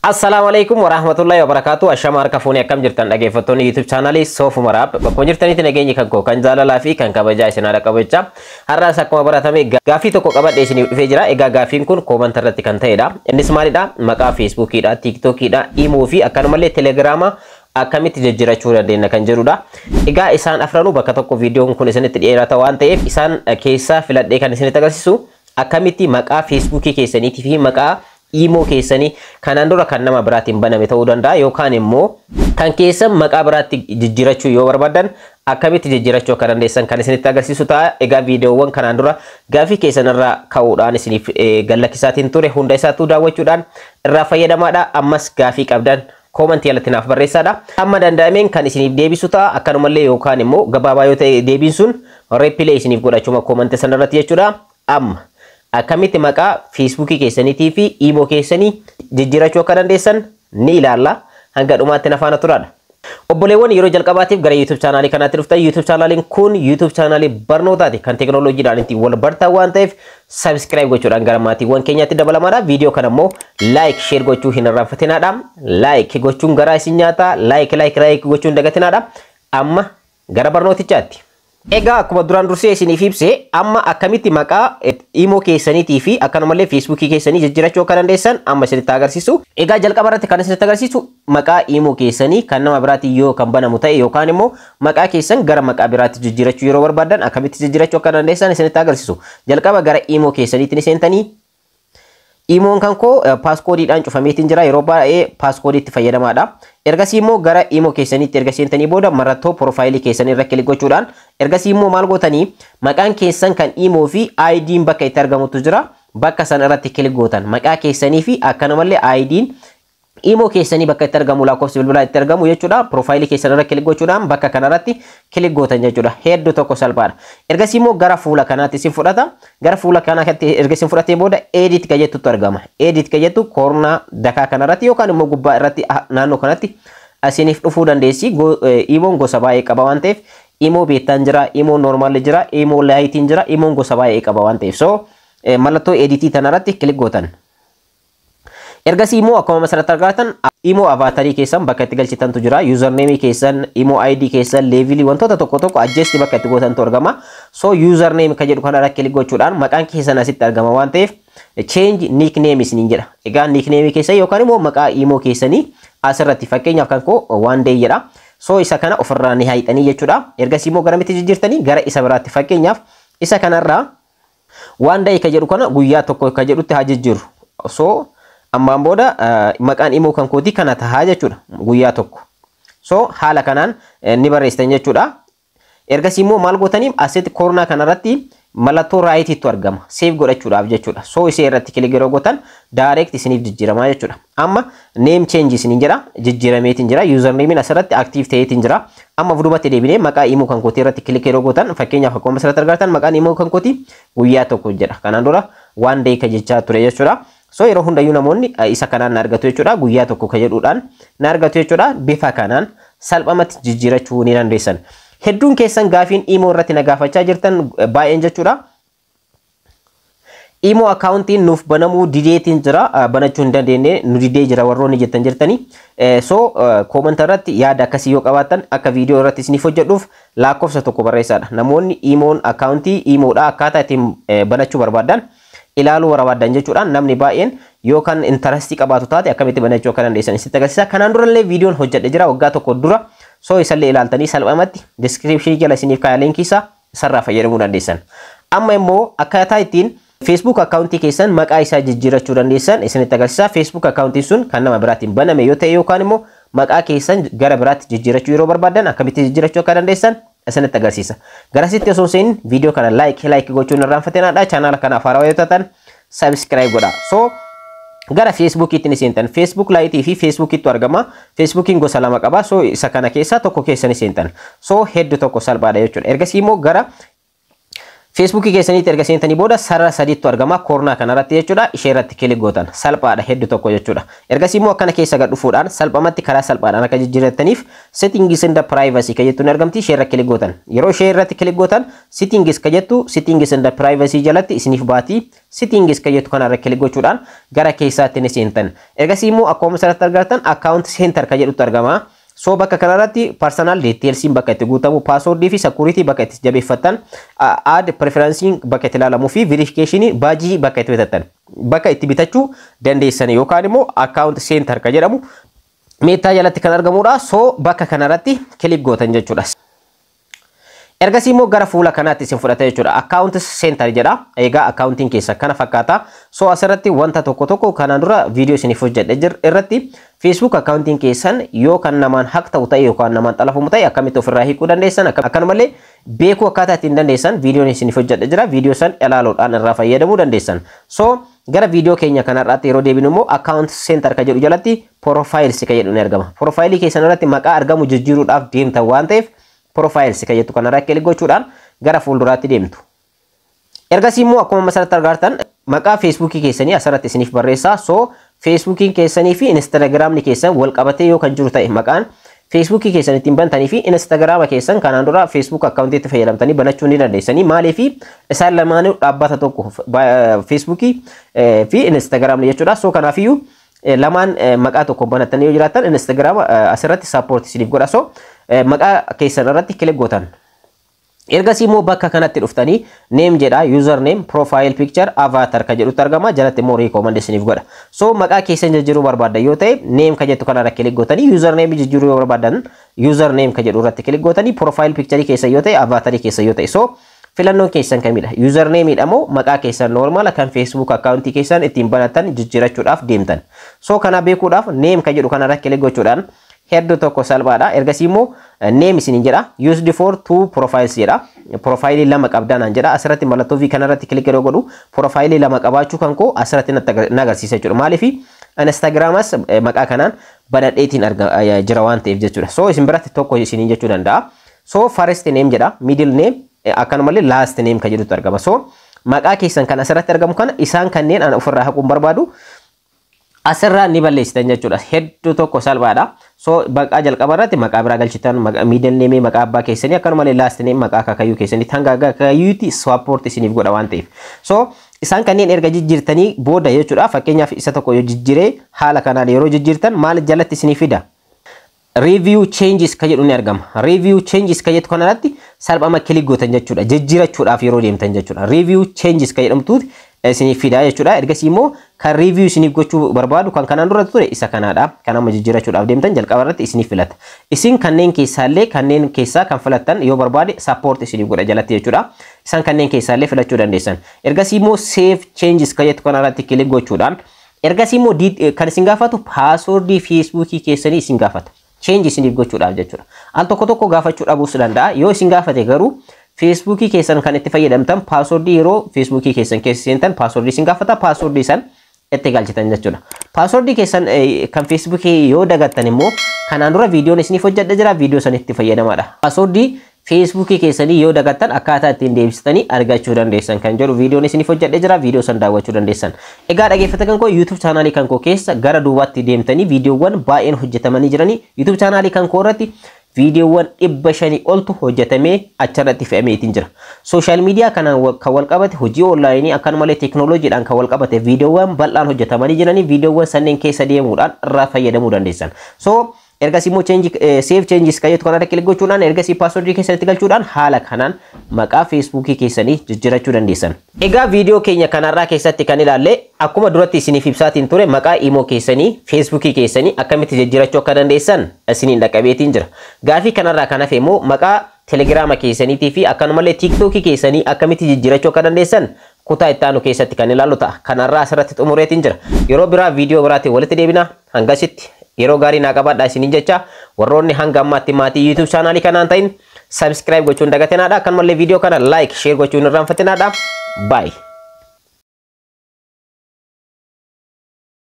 Assalaamu alaikum warahmatullahi wabarakatuh. Ashama harka fuunee, akkam jirtan dhaggeeffattoonni YouTube chaanaalii Soofuma Raab? Bakkuma jirtanitti nageenyi kan koo kan jaalalaa fi kan kabajaa isin haadha qabachaa. Har'aas akkuma baratame gaaffii tokko qabadhee isiniif dhufee jira. Egaa gaaffiin kun comment irratti kan ta'edha. Innis maalidha? Maqaa Facebookiidha, TikTokiidha, Imo fi akkanumallee Telegiraama akkamitti jijjiirachuu dandeenya kan jedhudha. Egaa isaan afranuu bakka tokko viidiyoon kun isinitti dhiyeerata waan ta'eef, isaan keessaa filadhee kan isinitti agarsiisu akkamitti maqaa Facebookii keessaniitii fi maqaa Imo keessanii kanaan dura kan nama biraatiin baname ta'uu danda'a, yookaan immoo kan keessan maqaa biraatti jijjiirachuu yoo barbaadan akkamitti jijjiirachuu akka dandeessan kan isinitti agarsiisu ta'a. Egaa viidiyoowwan kanaan dura gaafii keessan irraa ka'uudhaan isiniif gallakkisaatiin ture hunda isaattuu daawwachuudhaan irraa fayyadamaadha. Ammas gaafii qabdan koomantii jalatti naaf barreessaadha. Amma danda'ameen kan isiniif deebisu ta'a. Akkanumallee yookaan immoo gabaabaa yoo ta'e deebiin sun reply isiniif godhachuma koomantii sanarratti jechuudha. Amma akkamitti maqaa Facebookii keessaniitii fi Imo keessanii jijjiirachuu akka dandeessan ni ilaalla. Hanga dhumaatti na faana turaadha. Obboleewwan yeroo jalqabaatiif gara YouTube chaanaalii kanaatti dhuftan, YouTube chaanaaliin kun YouTube chaanaalii barnootaati kan teekinooloojiidhaan ittiin wal bartan waan ta'eef, subscribe gochuudhaan gara maatiiwwan keenyaatti dabalamaadha. Viidiyoo kana immoo like, share gochuu hin irraanfatinaadha. Like gochuun garaa isin nyaata. Like, like, like gochuun dagatinaadha. Amma gara barnootichaatti. Egaa akkuma duraan dursee isiniif ibse, amma akkamitti maqaa Imo keessaniitii fi akkanumallee Facebookii keessanii jijjiirachuu akka dandeessan amma isinitti agarsiisu. Egaa jalqaba irratti kan isinitti agarsiisu maqaa Imo keessanii kan nama biraatiin yoo kan banamu ta'e, yookaan immoo maqaa keessan gara maqaa biraatti jijjiirachuu yeroo barbaadan akkamitti jijjiirachuu akka dandeessan isinitti agarsiisu. Jalqaba gara Imo keessaniitti ni seentanii. Imoon kan koo paaskoodiidhaan cufameetiin jira, yeroo baay'ee paaskoodiitti fayyadamaadha. Ergasii immoo gara Imo keessaniitti erga seentanii booda, mallattoo profaayilii keessanii irra click gochuudhaan, ergasii immoo maal gootanii, maqaan keessan kan Imo fi ID'n bakka itti argamutu jira. Bakka san irratti click gootan, maqaa keessanii fi akkanumallee ID'n Imo keessanii bakka itti argamu, lakkoofsi bilbilaa itti argamu jechuudha. Profaayilii keessan irra click gochuudhaan bakka kanarratti click gootan jechuudha. Hedduu tokko salphaadha. Ergasii immoo gara fuula kanaatti isin fudhata. Gara fuula kanaatti erga isin fudhatee booda edit ka jettutu argama. Edit ka jettu koornaa dakaa kanarratti yookaan immoo gubbaa irratti naannoo kanatti isiniif dhufuu dandeessi. Imoon gosa baay'ee qaba waan ta'eef, Imo betaan jira, Imo normalli jira, Imo Liteiin jira, Imoon gosa baay'ee qaba waan ta'eef. So mallattoo editii tanarratti click gootan. Ergasii immoo akkuma asirratti argatan Imo avatarii keessan bakka itti galchitantu jira. Usernameii keessan, Imo ID keessan, levelii, wantoota tokko tokko adjust bakka itti gootantu argama. So username kan jedhu kanarra click gochuudhaan maqaan keessan asitti argama waan ta'eef, change nickname isiniin jedha. Egaa nickname keessan yookaan immoo maqaa Imo keessanii asirratti, fakkeenyaaf kan koo One Day jedha. So isa kana ofirraa ni haayixanii jechuudha. Ergasii immoo garamitti jijjiirtanii? Gara isa biraatti, fakkeenyaaf isa kanarraa One Day kan jedhu kana guyyaa tokko kan jedhutti haa jijjiirru. So ammaan booda maqaan Imo kan kootii kana tahaa jechuudha, guyyaa tokko. So haala kanaan ni barreessitan jechuudha. Ergasii immoo maal gootanii, asitti koornaa kanarratti mallattoo rightiitu argama. Save godhachuudhaaf jechuudha. So isee irratti click yeroo gootan direct isiniif jijjiiramaa jechuudha. Amma name change isiniin jedha, jijjiirameetiin jira. Usernameiin asirratti active ta'eetiin jira. Amma duubatti deebinee maqaa Imo kan kootii irratti click yeroo gootan, fakkeenyaaf akkuma asirratti argartan maqaan Imo kan kootii guyyaa tokko jedha. Kanaan dura One Day ka jechaa ture jechuudha. So yeroo hundayyuu namoonni isa kanaan na argatu jechuudha. Guyyaa tokko ka jedhuudhaan na argatu jechuudha. Bifa kanaan salphumatti jijjiirachuu ni dandeessan. Hedduun keessan gaafiin Imo irratti na gaafachaa jirtan baay'een jechuudha. Imo accountiin nuuf banamuu dideetiin jira, banachuu hin dandeenye, nu didee jira warroonni jettan jirtanii. So comment irratti yaada akkasii yoo qabaattan, akka viidiyoo irratti isiniif hojjedhuuf lakkoofsa tokko barreessaadha. Namoonni Imoon accountii Imodha akkaataa ittiin banachuu barbaadan ilaaluu barbaadan jechuudhaan, namni baay'een yookaan interestii qabaatu taate akkamitti banachuu akka dandeessan isitti agarsiisa. Kanaan durallee viidiyoon hojjedhe jira waggaa tokko dura. So isallee ilaaltanii salphumatti descriptionii jala isiniif kaaya linkii isaa, isarraa fayyadamuu dandeessan. Amma immoo akkaataa ittiin Facebook accountii keessan maqaa isaa jijjiirachuu dandeessan isinitti agarsiisa. Facebook accountiin sun kan nama biraatiin baname yoo ta'e, yookaan immoo maqaa keessan gara biraatti jijjiirachuu yeroo barbaadan akkamitti jijjiirachuu akka dandeessan isinitti agarsiisa. Garasitti osoo hin viidiyoo kana like, like gochuun irraanfatinaadha. Chaanaala kanaaf haarawaa yoo taatan subscribe godha. So gara Facebookiitti ni seentan. Facebook Liteii fi Facebookittu argama. Facebookiin gosa lama qaba. So isa kana keessaa tokko keessa ni seentan. So hedduu tokko salphaadha jechuudha. Ergasii immoo gara Feesbuukii keessanitti erga seentanii booda sarara sadiitu argama corner kanarratti jechuudha. Ishee irratti click gootan, salphaadha hedduu tokko jechuudha. Ergasii immoo akkana keessa gad dhufuudhaan salphamatti karaa salphaadhaan akka jijjiirrattaniif settings and privacy ka jettu ni argamti, ishee irra click gootan. Yeroo ishee irratti click gootan, settings ka jettu settings and privacy jalatti isiniif baatii. Settings ka jettu kanarra click gochuudhaan gara keessaatti ni seentan. Ergasii immoo akkuma asirratti argattan account center ka jedhutu argama. So bakka kanarratti personal detailsiin bakka itti guutamu, passwordii fi security bakka itti jabeeffattan, ad preferencing bakka itti ilaalamuu fi verification badge bakka itti bitattan, bakka itti bitachuu dandeessan yookaan immoo account center ka jedhamu Meta jalatti kan argamudha. So bakka kanarratti click gootan jechuudha. Ergasii immoo gara fuula kanaatti isin fudhata jechuudha. Account center jedha. Egaa accountiin keessa kana fakkaata. So asirratti wanta tokko tokko kanaan dura viidiyoo isiniif hojjedhe irratti Facebook accountiin keessan yoo kan namaan hack ta'u ta'e yookaan namaan xalafamu ta'e akkamitti ofirraa hiikuu dandeessan, akkanumallee beekuu akkaataa ittiin dandeessan viidiyoon isiniif hojjedhe jira. Viidiyoo san ilaaluudhaan irraa fayyadamuu dandeessan. So gara viidiyoo keenya kanarraatti yeroo deebinu immoo account center ka jedhu jalatti profiles ka jedhu ni argama. Profileii keessan irratti maqaa argamu jijjiiruudhaaf deemtan waan ta'eef profiles ka jettu kanarra click gochuudhaan gara fuulduraatti deemtu. Ergasii immoo akkuma asirratti argartan maqaa Feesbuukii keessanii asirratti isiniif barreessaa. So Feesbuukiin keessanii fi Instagiraamni keessan wal qabatee yoo kan jiru ta'e, maqaan Feesbuukii keessan ittiin bantanii fi Instagiraama keessan kanaan dura Facebook accountiitti fayyadamtanii banachuu ni dandeessanii. Maaliif? Isaan lamaanuu dhaabbata tokko, Feesbuukii fi Instagiraamni jechuudha. So kanaafiyyuu lamaan maqaa tokko banattanii yoo jiraattan Instagiraama asirratti support isiniif godha. So maqaa keessan irratti click gootan. Ergasii immoo bakka kanatti dhuftanii name jedha, user name, profile picture, avatar ka jedhutti argama, jalatti immoo recommend isiniif godha. So maqaa keessan jijjiiruu barbaaddan yoo ta'e name ka jettu kanarra click gootanii, user name jijjiiruu yoo barbaaddan user name ka jedhu irratti click gootanii, profile picture keessa yoo ta'e, avatar keessa yoo ta'e. So filannoon keessan kamidha? User name dha moo maqaa keessan normal kan Facebook accountii keessan ittiin banatan jijjiirachuudhaaf deemtan? So kana beekuudhaaf name ka jedhu kanarra click gochuudhaan hedduu tokko salphaadha. Ergasii immoo name isiniin jedha. Used for two profiles jedha. Profileii lama qabdaa naan jedha. Asirratti mallattoo V kanarratti click yeroo godhu profileii lama qabaachuu kan koo asirratti na agarsiisa jechuudha. Maaliif? Instagraamas maqaa kanaan banadheetiin jira waan ta'eef jechuudha. So isin biratti tokko isiniin jechuu danda'a. So first name jedha. Middle name, akkanumallee last name kan jedhutu argama. So maqaa keessan kan asirratti argamu kana isaan kanneen ana ofirraa haquun barbaadu asirraa ni balleessitan jechuudha. Hedduu tokko salphaadha. So maqaa jalqaba irratti maqaa biraa galchitan, middle name maqaa abbaa keessanii, akkanumallee last name maqaa akaakayyuu keessanii hanga akaakayyuutti support isiniif godha waan ta'eef. So isaan kanneen erga jijjiirtanii booda jechuudha. Fakkeenyaaf isa tokko yoo jijjiiree, haala kanaan yeroo jijjiirtan maal jalatti isinii fida? Review changes ka jedhu ni argama. Review changes ka jedhu kanarratti salphama click gootan jechuudha. Jijjiirachuudhaaf yeroo deemtan jechuudha. Review changes ka jedhamtuuti isiniif fida jechuudha. Ergasii immoo kan review isiniif gochuu barbaadu kan kanaan dura ture isa kanaadha. Kan amma jijjiirachuudhaaf deemtan jalqaba irratti isiniif filata. Isin kanneen keessaallee kanneen keessaa kan filattan yoo barbaade support isiniif godha jalatti jechuudha. Isaan kanneen keessaallee filachuu dandeessan. Ergasii immoo save changes ka jettu kanarratti click gochuudhaan ergasii immoo kan isin gaafatu passwordii Feesbuukii keessanii isin gaafata. Change isiniif gochuudhaaf jechuudha. Al tokko tokko gaafachuu dhabuus danda'a. Yoo isin gaafate garuu Feesbuukii keessan kan itti fayyadamtan passwordii, yeroo Feesbuukii keessan keessa seentan passwordii isin gaafata, passwordii san itti galchitan jechuudha. Passwordii keessan kan Feesbuukii yoo dagattan immoo kanaan dura viidiyoon isiniif hojjedha jira, viidiyoo san itti fayyadamaadha. Passwordii Feesbuukii keessanii yoo dagattan akkaataa ittiin deebistanii argachuu dandeessan kan jedhu viidiyoon isiniif hojjedhe jira, viidiyoo san daawwachuu dandeessan. Egaa dhaggeeffattoota kan koo, YouTube channelii kan koo keessa gara duubaatti deemtanii viidiyoowwan baay'een hojjetamanii jiranii. YouTube channelii kan koo irratti viidiyoowwan 500 oltu hojjetamee achirratti fe'ameetiin jira. Social media kanaan kan wal qabate, hojii onlineii, akkanumallee teeknooloojiidhaan kan wal qabate viidiyoowwan bal'aan hojjetamanii jiranii, viidiyoowwan sanneen keessa deemuudhaan irraa fayyadamuu dandeessan. So ergasii immoo change, save changes kan jettu kanarra click gochuudhaan ergasii passwordii keessanitti galchuudhaan haala kanaan maqaa Feesbuukii keessanii jijjiirachuu dandeessan. Egaa viidiyoo keenya kanarraa keessatti kan ilaalle, akkuma duratti isiniif ibsaatiin ture, maqaa imoo keessanii, Feesbuukii keessanii akkamitti jijjiirachuu akka dandeessan isiniin dhaqqabeetiin jira. Gaafii kanarraa kan hafe immoo maqaa Telegiraama keessaniitii fi akkanumallee Tiiktookii keessanii akkamitti jijjiirachuu akka dandeessan kutaa itti aanu keessatti kan ilaallu ta'a. Kanarraa asirratti xumureetiin jira. Yeroo biraa viidiyoo biraatiin walitti deebina. Hangasitti yeroo gaarii naa qabaadhaa isiniin jecha, warroonni hanga ammaatti maatii YouTube channelii kanaan ta'in subscribe gochuun dagatinaadha. Akkanumallee viidiyoo kana like, share gochuun irraanfatinaadha. Bye.